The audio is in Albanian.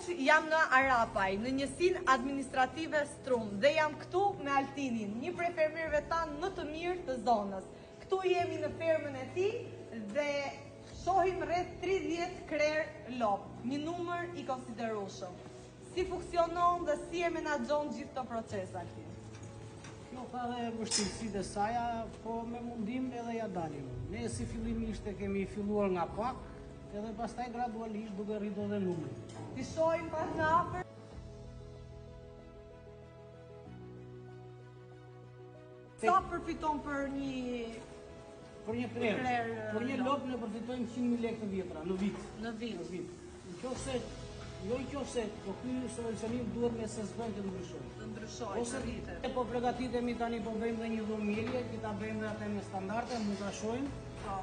Miq, jam në Arapaj, në njësinë administrative Strum dhe jam këtu me Altinin, një prej fermerëve tanë më të mirë të zonës. Këtu jemi në fermën e tij dhe shohim rreth 30 krerë lopë, një numër i konsiderueshëm. Si funksionon dhe si e menaxhon gjithë këtë proces Altin? Kjo ka dhe vështirësitë e saja, po me mundim edhe ja dalim. Ne si fillimisht e kemi filluar nga pak, Edhe pastaj gradualisht duke rritur dhe numrin. T'i shohim pak nga afër. Sa përfiton për një për një krerë, krerë për një lopë ne përfitojmë 100.000 lekë të vjetra në vit. Në vit. Në vit. Në qoftë se jo në qoftë se po ky subvencionim duhet me SSB të ndryshojë. Të ndryshojë Ose të po përgatitemi tani po bëjmë dhe një dhomë mjelje, që ta bëjmë dhe atë me standarde, mund ta shohim. Po.